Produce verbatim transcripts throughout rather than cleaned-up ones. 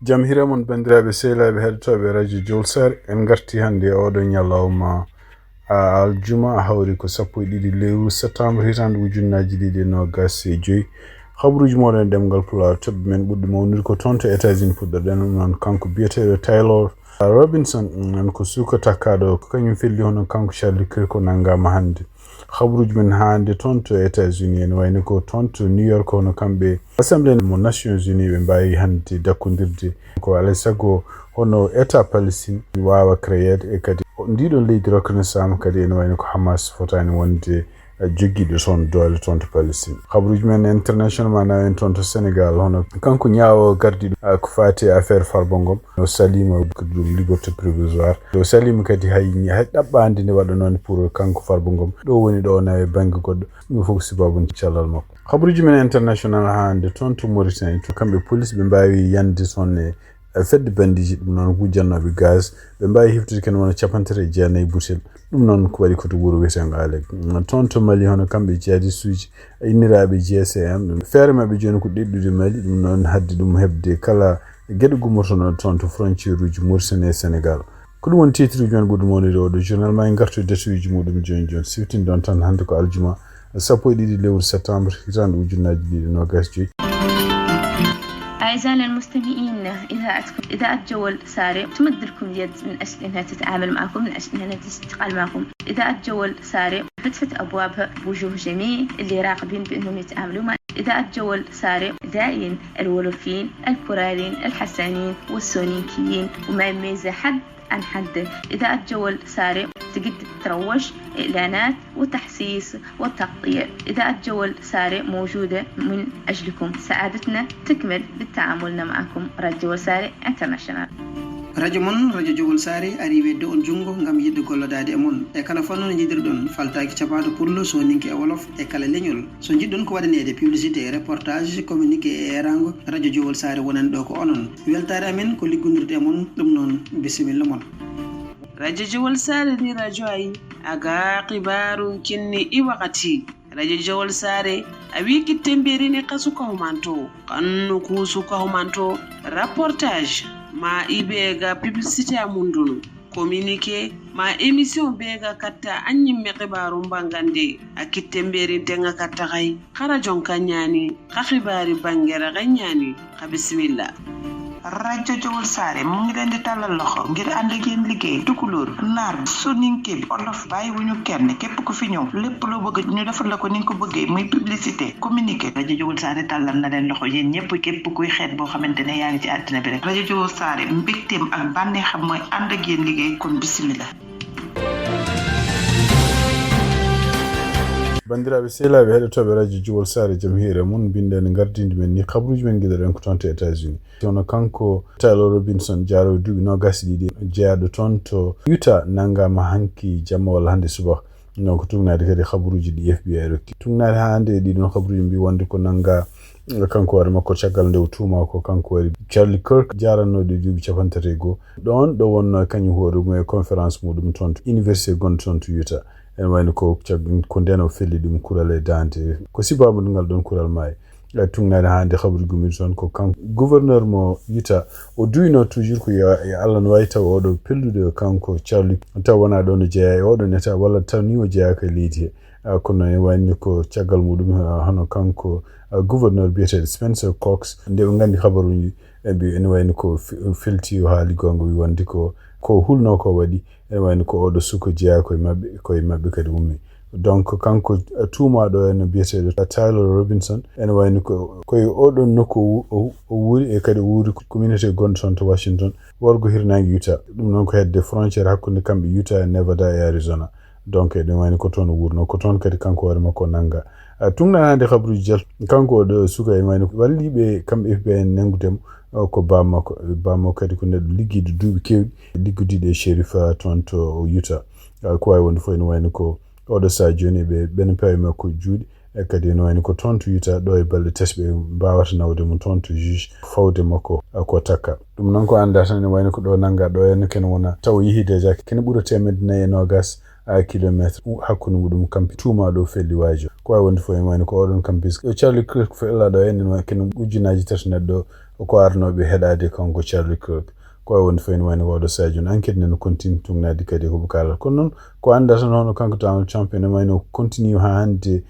Jam hiire mon, banndiraaɓe sehilaaɓe heɗotooɓe Radio Jowol Saare. En ngarti hannde e oɗo ñalawma, a, aljuma, hawri ko sappo e ɗiɗi lewru septembre, hitande ujunnaaji ɗiɗi e noogas e joyi. Habaruuji mooɗon e ɗemngal Pulaar, toɓɓe men ɓurɗe mawnude ko toon to États-Unis puɗɗorɗen, ɗum noon kanko biyeteeɗo Taylor Robinson, mm, en ko suka takkaaɗo, ko kañum felli hono kanko Charlie Kirk o nanngaama hannde. Habaruuji men hannde toon to États-Unis, ene wayno ko toon to New York, hono kamɓe Assemblée mo Nations Unies ɓe mbaawi hannde dakkondirde. Ko alaa e sago hono État Palestine waawa créeede, e kadi ndiɗon leydi reconnaissama kadi ene wayno ko Hamas fotaani wonde, eh, joggiiɗo toon doole toon to Palestine. Habaruuji men international ma nawen toon to Sénégal, hono kanko ñaawo gardiiɗo, ah, ko faati e affaire Farba Ngom, o saliima ko ɗum liberté provisoire. O saliima kadi hay, hay ɗaɓɓaande nde waɗanoo pour kanko Farba Ngom. Ɗo woni ɗo na e bannge goɗɗo. Ɗum fof ko sababu cellal makko. Habaruuji men international hannde toon to Mauritanie, to kamɓe police ɓe mbaawi yande toon e, e fedde bandiiji, ɗum noon wujjannooɓe gaz, ɓe mbaawi heftude kene wona capanɗe tati e jeenayi butel. Ɗum noon ko waɗi ko to wuro wiyeteengo Alek. Toon to Mali, hono kamɓe jihadistuuji, inniraaɓe G C M, feere maɓɓe jooni ko ɗeɗɗude Mali, ɗum noon haddi ɗum heɓde kala geɗe gummortonoo toon to frontière uji Mauritanie e Sénégal. Ko ɗum woni titre uji men ɓurɗo mawnude oɗo journal. Ma en ngartu e datuuji muɗum jooni jooni. Siftinde on tan hannde ko aljuma sappo e ɗiɗi lewru septembre, hitande ujunnaaji ɗiɗi e noogas e joyi. أعزائنا المستمعين، إذاعتكم إذاعة جول ساري تمد لكم اليد من أجل أنها تتعامل معكم، من أجل أنها تشتغل معكم. إذاعة جول ساري فتحت أبوابها بوجوه جميل اللي راغبين بأنهم يتعاملوا مع إذاعة جول ساري. إذاعيين الولوفيين، الكوراليين، الحسانيين والسونيكيين، وما يميز حد عن حد. إذاعة جول ساري تقدر تروج، إعلانات وتحسيس وتغطية. إذاعة جول ساري موجودة من أجلكم. سعادتنا تكمل بالتعامل معكم. راديو جول ساري انترناشونال. Radio mon, Radio Jowol Saare, ari weddo on junngo ngam yiɗde gollodaade e mon. E kala fannu no njiɗirɗon, faltaaki capaaɗo pullo, sooninke e wolof, e kala leñol. So njiɗɗon ko waɗaneede publicité, reportage, communiqué e eeraango, Radio Jowol Saare wonan ɗo ko onon. Weltaare amen ko liggondirde e mon, ɗum noon, bisimilla mon. Radio Jowol Saare ni radio ayi, aga xibaaru kinni i wakati. Radio Jowol Saare, a wi kitte mberini ka suka humanto, kannu ku suka humanto, reportage, ma i be ga publicité a mundunu, communiqué, ma émission be ga katta a ñimme xibaaru mbangande, a kitte mberin tenga katta xay. Xa rajon ka ñaani, xa xibaari bangera xa ñaani, xa bisimilla. Rajo Jowol Saare mu ngi leen di tàllal loxo ngir ànd ak yéen liggéey tukulóor, naar, soninke bi, olof, bàyyiwuñu kenn. Képp ku fi ñëw, lépp loo bëgg ñu defal la ko ni nga ko bëggee, muy publicité, communiqué. Rajo Jowol Saare tàllal na leen loxo yéen ñëpp, képp kuy xeet boo xamante ne yaa ngi ci àddina bi rek. Rajo Jowol Saare, mbégteem ak bànneexam mooy ànd ak yéen liggéey, kon bisimilla. Banndiraaɓe sehilaaɓe heɗotooɓe Radio Jowol Saare, jam hiire mon, mbinden gardindi men ni, kabaruuji men ngiɗoɗen ko toon to États-Unis. Kono kanko Taylor Robinson, jaarowo duuɓi noogas e ɗiɗi, jeyaaɗo toon to Utah, nanngaama hanki jamma walla hannde subaka. Donc, tugnaade kadi kabaruuji ɗi F B I rokki. Tugnaade haa hannde e ɗiɗon kabaruuji mbi wonde ko nannga kanko hoore makko caggal nde o tuuma ko kanko waɗi Charlie Kirk, jaarannooɗo e duuɓi capanɗe tati e goo. Ɗoon ɗo wonnoo kañum hoore mum e conférence muɗum toon to université gonɗo toon to Utah. Ene wayno ko cag-, ko ndeen o felli ɗum kural e daande. Ko sibaabu ngal ɗoon kural maayi. E tugnaade haa hannde kabaruuji gummiiɗi toon ko kanko gouverneur mo Utah. O duwino toujours ko yo, yo Allah no waawi taw oɗo pellude kanko Charlie. Taw wonaa ɗoon o jeyaa e oɗon état walla taw ni o jeyaaka e leydi he. Ah, kono ene wayni ko caggal muɗum, ah, hono kanko, ah, gouverneur biyeteeɗo Spencer Cox, nde ɓe nganndi kabaruuji, ɓe mbi ene wayni ko fe-, felti o haali goonga, wi wonde ko, ko hulno ko waɗi, ene wayni ko oɗo suka jeyaa koye maɓɓe, koye maɓɓe kadi ummi. Donc, kanko, ah, tuumaaɗo en biyeteeɗo Taylor Robinson, ene wayni ko, koye oɗon nokku o wu-, o, o wuuri e kadi o wuuri communauté gonɗo toon to Washington, worgo hirnaange Utah. Ɗum noon ko hedde frontière hakkunde kamɓe Utah, Nevada e Arizona. Donc, eɗen wayno ko toon o wuurno, ko toon kadi kanko hoore makko o nannga. Ah, tugnaade hannde kabaruuji jal, kanko oɗo suka e wayno walliiɓe kamɓe F B I en nanngude mo, ah, ko bammakko. Bammakko kadi ko neɗɗo liggiiɗo duuɓi keewɗi, liggodiiɗo e Sheriff, ah, toon to Utah. Ah, ko waawi wonde fof ene wayno ko oɗo sahaa jooni ɓe, ɓen peewi makko juuɗe. E kadi ene wayno ko toon to Utah ɗo e balɗe tati ɓe mbaawata nawde mo toon to juge fawde makko, ah, ko takka. Ɗum noon ko anndaa tan ene wayno ko ɗo nannga ɗo henna kene wona taw o yehi déjà kene ɓura teemedde nayi e noogas. kilometre hakkunde muɗum kampi tuumaaɗo felliwaajo. Ko waawi wonde fof ene wayno ko oɗon kampis ɗo Charlie Kirk fellaɗo en, ene wayi kene ujunaaji tati neɗɗo ko arnooɓe heɗaade kanko Charlie Kirk. Ko waawi wonde fof ene wayno ko oɗo Sadio, enquête nene continue tugnaade kadi ko ɓe kaalata. Kono noon ko annda tan hono kanko Donald Trump ene wayno continue haa hannde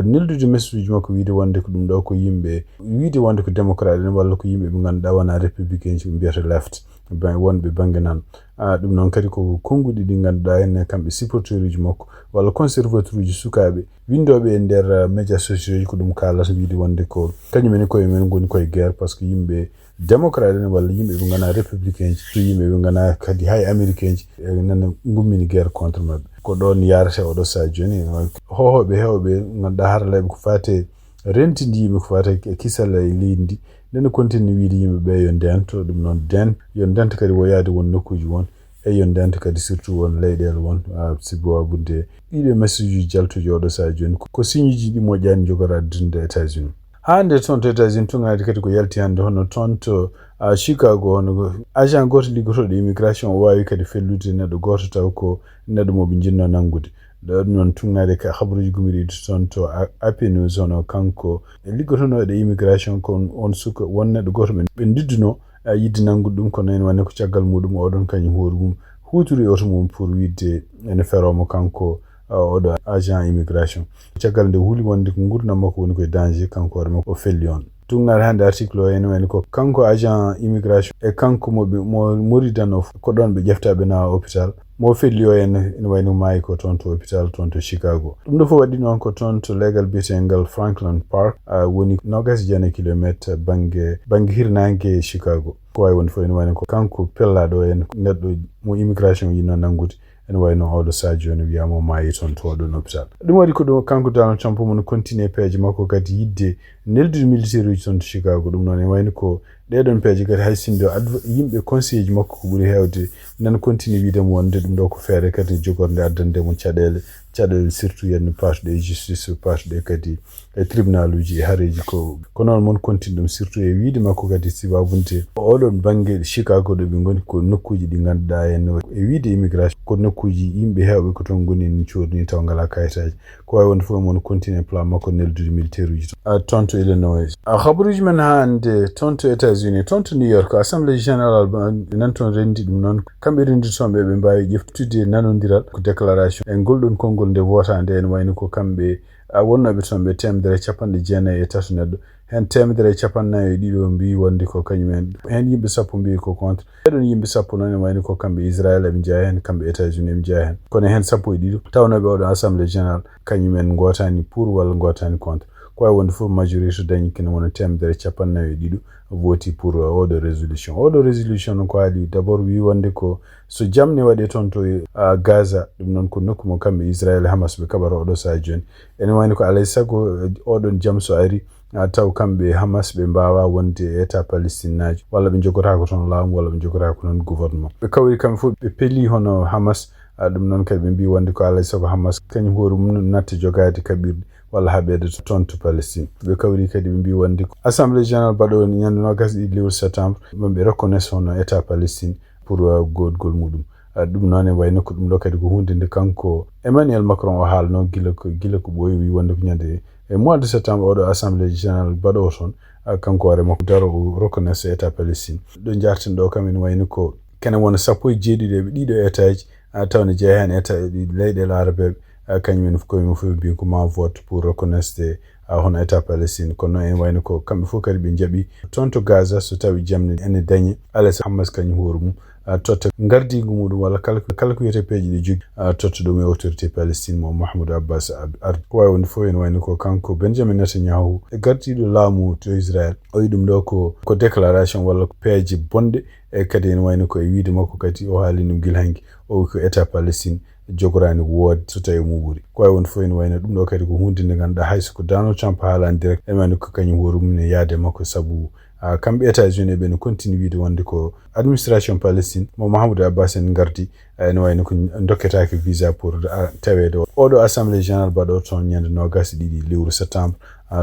neldude message uji makko, wiide wonde ko ɗum ɗo ko yimɓe, wiide wonde ko démocrate en walla ko yimɓe ɓe ngannduɗaa wona républicain ji ɓe mbiyata left, wonɓe bannge nano. Ɗum noon kadi ko konnguɗi ɗi ngannduɗaa ene kamɓe supporteur uji makko walla conservateur uji sukaaɓe winndooɓe e nder média sociaux ji ko ɗum kaalata, wiide wonde ko kañum en koye men ngoni koye guerre, parce que yimɓe démocrate en walla yimɓe ɓe ngana républicain ji, to yimɓe ɓe ngana kadi hay américain ji, nana ngummini guerre contre maɓɓe. Ko ɗoon yarate oɗo Sadio jooni, hohoɓe hewɓe ngannduɗaa haralleɓe ko fate rentinde yimɓe ko fate kisal e leydi ndi, nene continue wiide yimɓe ɓe yo ndento, ɗum noon den yo ndento kadi woyaade won nokkuuji won, e yo ndento kadi surtout won leyɗeele won, sibu wabude ɗiɗo message uji jaltuji oɗo Sadio jooni ko signe uji ɗi moƴƴaani jogoraade dinde États-Unis. Hannde toon to États-Unis tugnaade kadi ko yalti hannde hono toon to Chicago, hono agent gooto liggotooɗo immigration o waawi kadi fellude neɗɗo gooto taw ko neɗɗo mo ɓe njinnoo nanngude. Ɗo ɗum noon tugnaade ka habaruuji gumiriiɗi toon to A P News, hono kanko liggotonooɗo immigration ko on suka won neɗɗo gooto ɓe ɓe ndiddunoo yidde nanngude ɗum, kono ene wayno ko caggal muɗum oɗon kañum hoore mum huuturi oto mum pour wiide ene feroo mo kanko oɗo agent immigration. Caggal nde huli wonde ko nguurndam makko woni koye danger, kanko hoore makko o felli on. Tugnaade hannde article o ene wayno ko kanko agent immigration e kanko mo ɓe mo moridan o ko ɗoon ɓe ƴefta ɓe nawa hôpital. Mo felli o ene ene wayno maayi ko toon to hôpital toon to Chicago. Ɗum ɗo fof waɗi noon ko toon to legal biyetengal Franklin Park, woni noogaas e jeenayi kilometre bannge bannge hirnaange Chicago. Ko waawi wonde fof ene wayno ko kanko pellaɗo en neɗɗo mo immigration yinno nanngude, ene wayno oɗo Sadio jooni wiyama o maayi toon to oɗon hôpital. Ɗum waɗi ko ɗum kanko Donald Trump omo continue peeje makko kadi yidde neldude militaire uji toon to Chicago. Ɗum noon ene wayno ko ɗeɗon peeje kadi hay sinno yimɓe conseil ji makko ko ɓuri heewde nana continue wiide mo wonde ɗum ɗo ko feere kadi jogorde addande mo caɗeele, caɗeele surtout yenno partuɗe e justice, partuɗe kadi e tribunal uji e hareeji ko ko noon mon continue ɗum surtout e wiide makko kadi si wabunde oɗon bannge Chicago ɗo ɓe ngoni ko nokkuuji ɗi ngannduɗaa en e wiide immigration ko nokkuuji yimɓe heewɓe ko toon ngoni en coodni taw ngalaa kayitaaji. Ko waawi wonde fof mon continue plan makko neldude militaire uji toon to Illinois. Habaruuji men haa hannde toon to États-Unis, toon to New York, Assemblée Générale nan toon renndi ɗum noon. Kamɓe rennditooɓe ɓe mbaawi ƴeftude nanondiral ko déclaration e ngol ɗon konngol nde voota nde ene wayno ko kamɓe wonnooɓe toon ɓe teemedere e capanɗe jeenayi e tato neɗɗo. Heen teemedere e capanɗe nayi e ɗiɗo mbiyi wonde ko kañum en. Heen yimɓe sappo mbiyi ko contre. Ɓeɗon yimɓe sappo noon ene wayno ko kamɓe Israël eɓe njeya heen, kamɓe États-Unis eɓe njeya heen. Kono heen sappo e ɗiɗo tawnooɓe oɗo Assemblée Générale kañum en ngootani pour walla ngootani contre. Ko waawi wonde fof majorité dañi kene wona teemedere e capanɗe nayi e ɗiɗo voti pour oɗo résolution. Oɗo résolution noon ko haali d'abord wi wonde ko so jam ne waɗe toon to Gaza, ɗum noon ko nokku mo kamɓe Israël e Hamas ɓe kaɓata oɗo saha jooni. Ene wayno ko alay sago oɗon jam so ari taw kamɓe Hamas ɓe mbaawa wonde e état palestine naajo walla ɓe njogotaako toon laamu walla ɓe njogotaako noon gouvernement. Ɓe kawri kamɓe fof ɓe peli hono Hamas. Ɗum noon kadi ɓe mbi wonde ko alay sago Hamas kañum hoore mum natta jogaade kaɓirɗe walla haɓeede toon to Palestine. Ɓe kawri kadi ɓe mbi wonde ko Assemblée Générale baɗo ñande noogas e ɗiɗi lewru septembre, ɓe reconnaisse hono état Palestine pour goodgol muɗum. Ɗum noon e wayno ko ɗum ɗo kadi ko hunde nde kanko Emmanuel Macron o haalno gila ko gila ko ɓooyi wi wonde ko ñande e mois de septembre oɗo Assemblée Générale baɗo toon, kanko hoore makko daro o reconnaisse état Palestine. Ɗo jarten ɗo kam ene wayno ko kene wona sappo e jeeɗiɗo e ɗiɗo état ji, taw ne jeeya heen état leyɗeele arabeɓe. Kañum en koye mum fof mbi ko ma vote pour reconnaisse hono état Palestine. Kono noon ene wayno ko kamɓe fof kadi ɓe jaaɓi toon to Gaza so tawi jam ne ene dañe alay sago Hamas kañum hoore mum totta ngardiigu muɗum walla kala kala ko wiyete peeje ɗe jogi totta ɗum e autorité Palestine mo Mahmoud Abbas ardi. Ko wawi wonde fof ene wayno ko kanko Benjamin Netanyahu e gardiiɗo laamu to Israël o wi ɗum ɗo ko ko déclaration walla ko peeje bonɗe. E kadi ene wayno ko e wiide makko kadi o haali ɗum gila hanki o wi ko état Palestine jogoraani woodde so tawi mum ɓuri. Ko wawi wonde fof ene wayno ɗum ɗo kadi ko hunde nde ganduɗa hayso ko Donald Trump haalani direct ene wayno ko kañum hoore mum ne yaade makko sabu kamɓe États-Unis ɓe ne continue wiide wonde ko administration Palestine mo Mahmoud Abbas en gardi ene wayno ko dokketaake visa pour taweede oɗo Assemblée Générale baɗo toon ñande noogas e ɗiɗi lewru septembre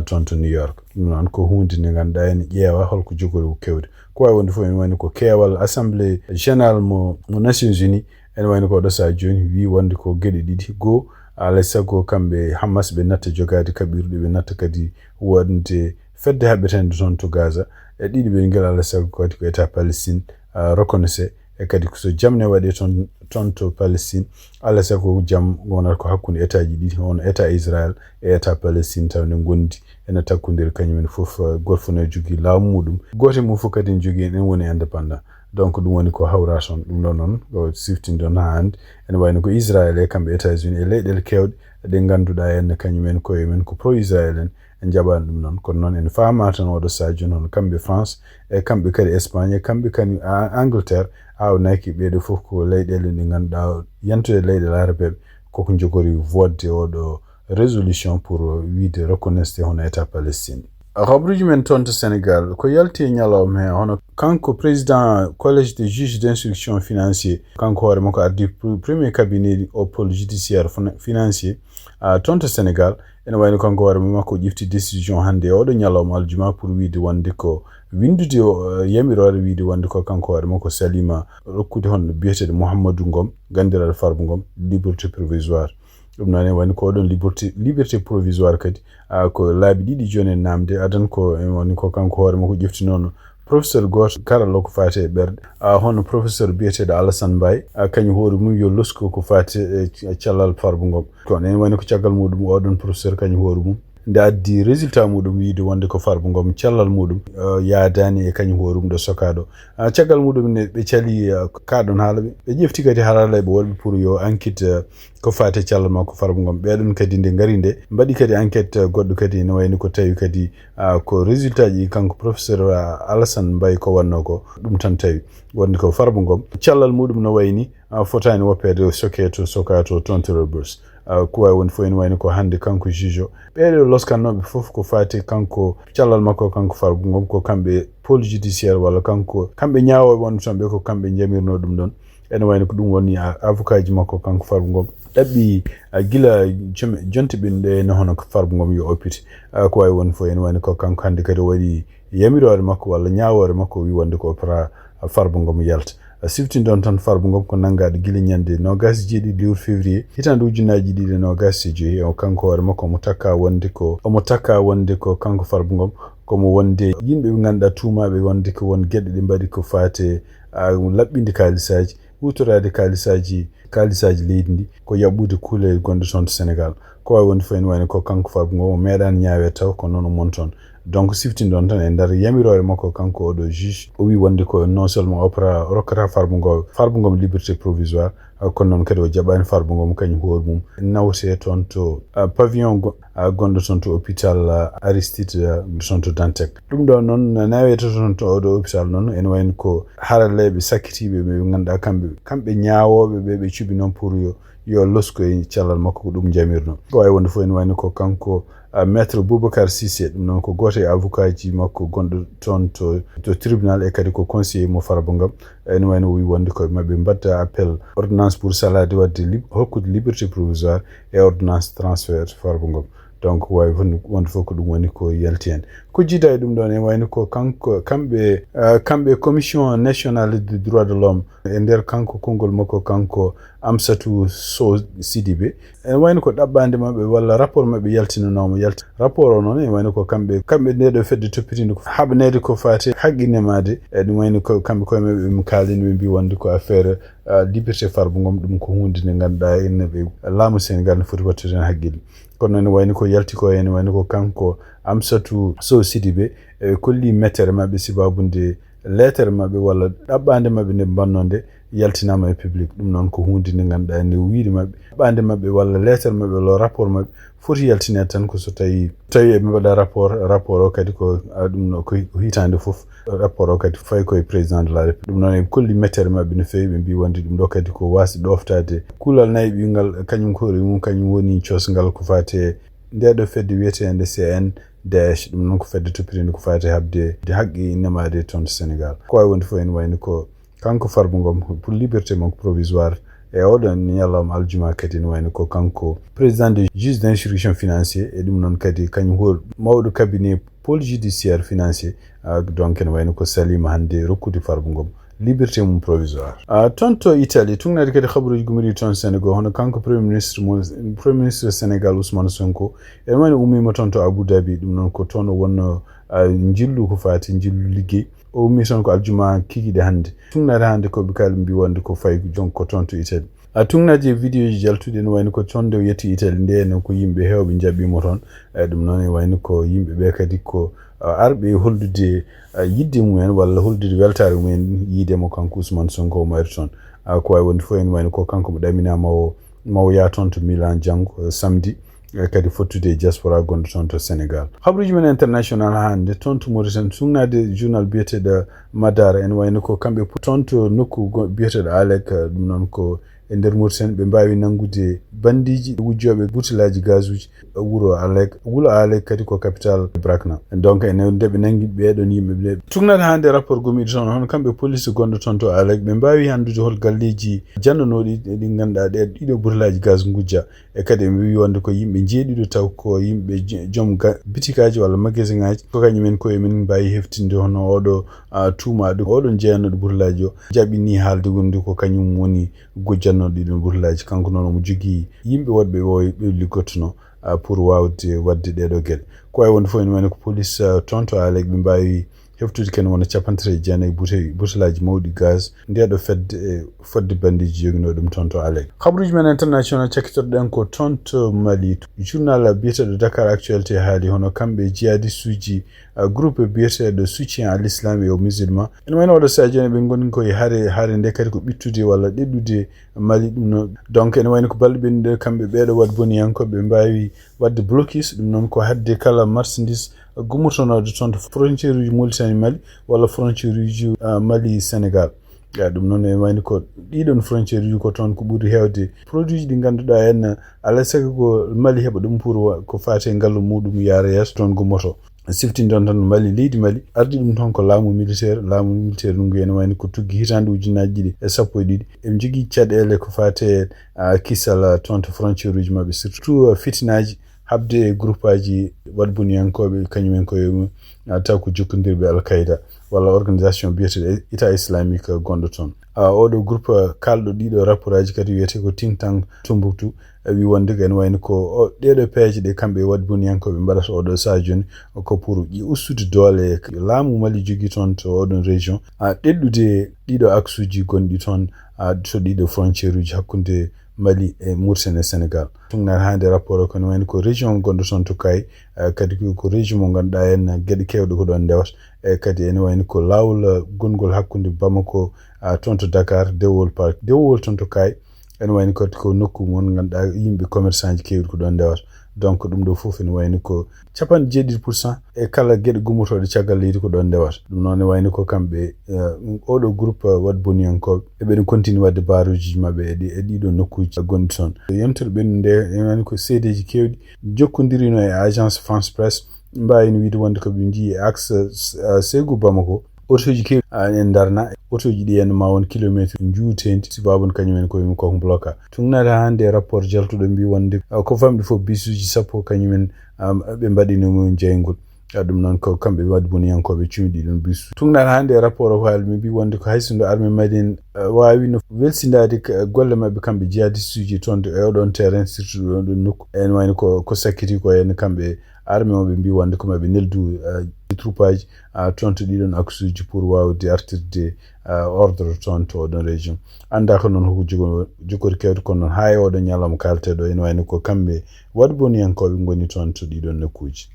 toon to New York. Ɗum noon ko hunde nde ganduɗa ene ƴeewa holko jogori ko kewde. Ko wawi wonde fof ene wayno ko keewal Assemblée Générale mo mo Nations Unies Ene wayno ko ɗo sa jooni wi wonde ko geɗe ɗiɗi. Goo, alay sago kamɓe Hamas ɓe natta jogaade kaɓirɗe, ɓe natta kadi wonde fedde haɓetende toon to Gaza. E ɗiɗi ɓe ngel alay sago kadi ko État Palestine, ah, reconnaissé. E kadi ko so jam ne waɗe toon, toon to Palestine, alay sago jam wonata ko hakkunde État ji ɗiɗi, hono État Israël e État Palestine, taw ne ngondi ene takkondiri kañum en fof, ah, gooto fof ne jogii laamu muɗum. Gooto e mum fof kadi ne jogii en woni indépendant. Donc ɗum woni ko hawra toon. Ɗum ɗo noon ko siftinɗon haa hannde. Ene wayno ko Israël e kamɓe États-Unis e leyɗeele keewɗe ɗe ngannduɗaa en kañum en koye men ko pro-Israël en, en njaɓaani ɗum noon. Kono noon en faama tan oɗo sahaa jooni hono kamɓe France e kamɓe kadi Espagne e kamɓe kadi A-, Angleterre, aawnaaki ɓeeɗo fof ko leyɗeele ɗe ngannduɗaa yantude leyɗeele arabeeɓe koko njogori vote oɗo résolution pour wiide reconnaissance hono État Palestine. Habruuji men toon to Sénégal, ko yalti e ñalawma he, hono kanko président collège des juges d'instruction financier, kanko hoore makko ardi pr-, premier cabinet au pôle judiciaire fina-, financier, ah, toon to Sénégal. Ene wayno kanko hoore makko ƴefti décision hannde e oɗo ñalawma aljuma pour wiide wonde ko winndude o, eh, yamiroore wiide wonde ko kanko hoore makko salima rokkude hono biyeteeɗo Mouhamadou Ngom, ganndiraaɗo Farba Ngom, liberté provisoire. Ɗum noon ne wayno ko oɗon liberté, liberté provisoire kadi, ah, ko laabi ɗiɗi jooni e naamde, adan ko, eh, woni ko kanko hoore makko ƴeftinoono professeur gooto karallo ko faati e ɓerɗe, ah, hono professeur biyeteeɗo Alassane Mbaye, ah, kañum hoore mum yo losko ko faati e c-, cellal Farba Ngom. Kono ene wayno ko caggal muɗum oɗon professeur kañum hoore mum nde addi résultat muɗum wiide wonde ko Farba Ngom cellal muɗum, eh, yaadaani e kañum hoore mum ɗo sokaaɗo. Ah, caggal muɗum ne ɓe cali, ah, kaɗon haala ɓe. Ɓe ƴefti kadi haralleeɓe wonɓe pour yo enquête, ah, ko faati e cellal makko Farba Ngom. Ɓeɗon kadi nde ngari nde, mbaɗi kadi enquête, ah, goɗɗo kadi no wayni ko tawi kadi, ah, ko résultat ji kanko professeur, ah, Alassane Mbaye ko wanno ko, ɗum tan tawi. Wonde ko Farba Ngom. Cellal muɗum no wayni, ah, fotaani woppeede soke to, soka to, toon to Rebeuss. Ah, ko wawi wonde fof ene wayni ko hannde kanko juge o. Ɓeeɗo loskannooɓe fof ko faati kanko cellal makko, kanko Farba Ngom, ko kamɓe pôle judiciaire walla kanko, kamɓe ñaawooɓe wonɓe toon ɓe ko kamɓe jamirnoo ɗum ɗoon. Ene wayno ko ɗum woni a-, avocat ji makko kanko Farba Ngom. Ɗaɓɓi, ah, gila jom-, jonte ɓe nde no hono ko Farba Ngom yo oppite. Ah, ko wawi wonde fof ene wayno ko kanko hannde kadi o waɗi yamiroore makko walla ñaawoore makko o wi wonde ko opéra Farba Ngom yalta. Siftinɗon tan Farba Ngom ko nanngaaɗo gila ñannde noogaas e jeeɗiɗi lewru février hitaande ujunnaaji ɗiɗi e noogaas e joyi. O kanko hoore makko omo takka wonde ko, omo takka wonde ko kanko Farba Ngom, komo wonde yimɓe ɓe ngannduɗaa tuumaaɓe wonde ko won geɗe ɗe mbaɗi ko faate, ah, laɓɓinde kaalisaaji, huutoraade kaalisaaji, kaalisaaji leydi ndi, ko yaɓɓude kuuleyel gonɗo toon to Sénégal. Ko wawi wonde fof ene wayno ko kanko Farba Ngom o meeɗaani ñaaweede taw, kono noon o mon toon. Donc siftinɗon tan e nder yamiroore makko kanko oɗo juge, o wi wonde ko non seulement opéra rokkata Farba Ngom, Farba Ngom liberté provisoire, ah, kono noon kadi o jaɓaani Farba Ngom kañum hoore mum nawte toon to, ah, pavillon go-, ah, gonɗo toon to hôpital, ah, Aristide, ah, toon to Dantec. Ɗum ɗo noon nawete toon to oɗo hôpital noon ene wayno ko haralleeɓe sakkitiiɓe ɓe ɓe ngannduɗaa kamɓe, kamɓe ñaawooɓe ɓe ɓe cuɓi noon pour yo, yo losko e cellal makko ko ɗum jamirno. Ko wawi wonde fof ene wayno ko kanko, ah, maître Boubacar Cissé, ɗum noon ko gooto e avocat ji makko gonɗo toon to, to tribunal e kadi ko conseiller mo Farba Ngom. Ene wayno o wi wonde ko maɓɓe mbatta appel ordonnance pour salade wadde lib-, hokkude liberté provisoire e ordonnance transfert Farba Ngom. Donc wawi wonde, wonde fof ko ɗum woni ko yalti hen. Ko jiida e ɗum ɗon ene wayno ko kanko, kamɓe, ah, kamɓe Commission Nationale des Droits de l'Homme e nder kanko konngol makko kanko Amsatou Sow Sidibé. Ene wayno ko ɗaɓɓaande maɓɓe walla rapport maɓɓe yaltinanoomo yalti. Rapport o noon ene wayno ko kamɓe, kamɓe nde ɗo fedde toppitiinde ko haɓaneede ko faati haqqe nemaade. E ɗum wayno ko kamɓe koye maɓɓe ɓe kaalino ɓe mbi wonde ko affaire, ah, liberté Farba Ngom ɗum ko huunde nde ngannduɗaa ene ɓe laamu Sénégal ne foti wattude heen haqqille. Kono ene wayno ko yalti ko ene wayno ko kanko Amsatou Sow Sidibé e kolli mettere maɓɓe sibabu nde leetere maɓɓe walla ɗaɓɓaande maɓɓe nde mbanno nde yaltinaama e public. Ɗum noon ko huunde nde ngannduɗaa nde wiyde maɓɓe. Ɗaɓɓaande maɓɓe walla leetere maɓɓe walla rapport maɓɓe foti yaltineede tan ko so tawi, tawi eɓe mbaɗa rapport, rapport o kadi ko, ah, ɗum no ko, ko hitaande fof. Rapport o kadi fayi koye président de la République. Ɗum noon eɓe kolli mettere maɓɓe no feewi, ɓe mbi wonde ɗum ɗo kadi ko waasde ɗoftaade kuulal nayi ɓiyngal, kañum ko hoore mum, kañum woni cosgal ko faati e nde ɗo fedde wiyeteende C N D H. Ɗum noon ko fedde toppitiinde ko faati e haɓde haqqe nemaade toon to Sénégal. Ko wawi wonde fof ene wayno ko kanko Farba Ngom pour liberté makko provisoire e oɗon ñalawma aljuma kadi ene wayno ko kanko président des juges d'instruction financier, e ɗum noon kadi kañum hoore mawɗo cabinet pôle judiciaire financier, ah, donc ene wayno ko salima hannde rokkude Farba Ngom liberté mum provisoire. A, toon to Italie, tugnaade kadi habaruuji gumoriiɗi toon Senegal, hono kanko Premier Ministre mo, Premier Ministre Senegal Ousmane Sonko, ene wayno ummiima toon to Abu Dhabi, ɗum noon ko toon o wonno, a, njillu ko faati njillu liggey. O ummi toon ko aljuma kikiiɗe hannde. Tugnaade hannde ko ɓe kaali mbi wonde ko fayi jon ko toon to Italie. A, tugnaade e vidéo ji jaltuɗi ene wayno ko toon nde o yetti Italie nde, enen ko yimɓe heewɓe njaɓɓiimo toon. E ɗum noon ene wayno ko yimɓe ɓe kadi ko, a, arɓe hollude, a, yiɗde mumen walla hollude weltaare mumen yiide mo kanko Ousmane Sonko o mayri toon. A, ko wawi wonde fof ene wayno ko kanko mo ɗaminaama o maw yaa toon to Milan janngo, eh, samedi, eh, kadi fottude e diaspora gonɗo toon to Senegal. Habaruuji men international hannde toon to Mauritanie, tugnaade journal biyeteeɗo Madara, ene wayno ko kamɓe pu-, toon to nokku go-, biyeteeɗo Alek, eh, ɗum noon ko e nder Mauritanie, ɓe mbaawi nanngude bandiiji wujjooɓe butelaaji gazuuji, eh, wuro Alek, wuro Alek kadi ko capital Brakna. Donc, ene nde ɓe nanngi ɓee ɗoon yimɓe ɓe. Tugnaade hannde rapport gomiiɗo toon, hono kamɓe police gonɗo toon to Alek, ɓe mbaawi anndude hol galleeji jannanooɗi ɗi ngannduɗaa ɗee ɗiɗo butelaaji gaz ngujja. E kadi ɓe mbi wonde ko yimɓe njeeɗiɗo taw ko yimɓe j-, joom ga-, bitikaaji walla magasin ŋaaji. Ko kañum en koye men mbaawi heftinde hono oɗo, a, tuumaaɗo, oɗo jeyanooɗo butelaaji o jaɓini haalde wonde ko kañum woni gujjannooɗo ɗiɗon butelaaji. Kanko noon omo jogii yimɓe woɗɓe o ɓe liggotno, a, pour waawde waɗde ɗee ɗoo geɗe. Ko wayi wonde fof ene wayno ko police, a, toon to Alek ɓe mbaawi heftude kene wona capanɗe tati e jeenayi bute-, butelaaji mawɗi gaz, ndeeɗo fedde, e fodde bandiiji joginoo ɗum toon to Alek. Habaruuji men international cakkitorɗen ko toon to Mali. Journal biyeteeɗo Dakar Actualité haali hono kamɓe jihadistuuji, a, groupe biyeteeɗo Soutien à l'Islam et aux Musulmans. Ene wayno oɗo sahaa jooni ɓe ngoni koye hare, hare nde kadi ko ɓittude walla ɗeɗɗude Mali ɗum noon. Donc ene wayno ko balɗe ɓennuɗe kamɓe ɓeeɗo Wade boniyankooɓe ɓe mbaawi waɗde blocus, ɗum noon ko haɗde kala marchandise gummotonooɗo toon to frontière uji Mauritanie Mali walla frontière uji, ah, Mali Sénégal. Ya, ɗum noon ene wayno ko ɗiɗon frontière uji ko toon ko ɓuri heewde produit ji ɗi ngannduɗaa en alaa sago ko Mali heɓa ɗum pour wa-, ko faati e ngallu muɗum yaara yeeso toon gummoto. Siftindon tan Mali, leydi Mali, ardi ɗum toon ko laamu militaire, laamu militaire ngu ene wayno ko tuggi hitaande ujunnaaji ɗiɗi e sappo e ɗiɗi. Eɓe njogii caɗeele ko faati e, ah, kisal, ah, toon to frontière uji maɓɓe, surtout, ah, fitinaaji haɓde e groupe aji Wade boniyankooɓe, kañum en koye mum, ah, taw ko jokkondirɓe Al Qaeda walla organisation biyeteeɗo État Islamique, ah, gonɗo toon. Ah, oɗo groupe, ah, kaalɗo ɗiɗo rapport aji kadi wiyetee ko think tank Tombouctou, e wi wonde ko ene wayno ko o, ɗeeɗo peeje ɗe kamɓe e Wade boniyankooɓe mbaɗata oɗo sahaa jooni ko pour ƴi-, ustude doole laamu Mali jogii toon to oɗon région, a, ɗeɗɗude ɗiɗo axe uji gonɗi toon, a, to ɗiɗo frontière uji hakkunde Mali e Mauritanie e Sénégal. Tugnaade hannde rapport o ko ene wayno ko région gonɗo toon to Kayes, a, kadi ko, ko région mo ngannduɗaa en geɗe keewɗe ko ɗoon ndewata, e kadi ene wayno ko laawol, a, gonngol hakkunde Bamako, a, toon to Dakar, dewol park, dewol toon to Kayes, ene wayno kadi ko nokku mo ngannduɗaa yimɓe commerçant ji keewɗi ko ɗoon ndewata. Donc ɗum ɗo fof ene wayno ko capanɗe jeeɗiɗi pour cent e kala geɗe gummotooɗe caggal leydi ko ɗoon ndewata. Ɗum noon ene wayno ko kamɓe, eh, oɗo groupe, eh, Wade boniyankooɓe, eɓe ɗum continue waɗde baaruuji maɓɓe e ɗi, e ɗiɗo nokkuuji gonɗi toon. Yontere ɓennude nde ene wayno ko seedeeji keewɗi jokkondirino e agence France Presse, mbaawi no wiide wonde ko ɓe njii e axe, eh, Ségou Bamako. Otooji keewɗi, a, en ndarna, otooji ɗi en ma won kilometre njuuteendi, si baabun kañum en koye mum koko bloka. Tugnaade hannde e rapport jaltuɗo mbi wonde, a, ko famɗi fof bisuuji sappo kañum en, a, ɓe mbaɗino mum jeyngol. A, ɗum noon ko kamɓe Wade boniyankooɓe cumɗi ɗum bisu. Tugnaade hannde e rapport o ko haali mi mbi wonde ko hay sinno armée Mali en, a, waawino welsindaade ka, golle maɓɓe kamɓe jihadistuuji toon to e oɗon terrain, surtout ɗon, ɗon nokku. En wayno ko, ko sakkiti ko en kamɓe armée o ɓe mbi wonde ko maɓe neldu, a, troupaaji, a, toon to ɗiɗon axe uji pour waawde artirde, a, ordre toon to oɗon région. Anndaa ko noon hoko jogo-, jogori kewde kono noon haa e oɗon ñalawma kaalteɗo ene wayno ko kamɓe Wade boniyankooɓe ngoni toon to ɗiɗon nokkuuji.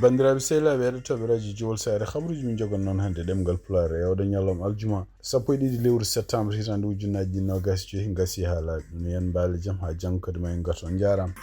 Banndiraaɓe sehilaaɓe heɗotooɓe radio Jowol Saare, habaruuji min njogon noon hannde ɗemngal Pulaar e oɗon ñalawma aljuma sappo e ɗiɗi lewru septembre hitaande ujunnaaji ɗiɗi noogaas e joyi ngasii haa laaɓi. Ɗum en mbaale jam haa janngo kadi ma en ngartu. On njaaraama.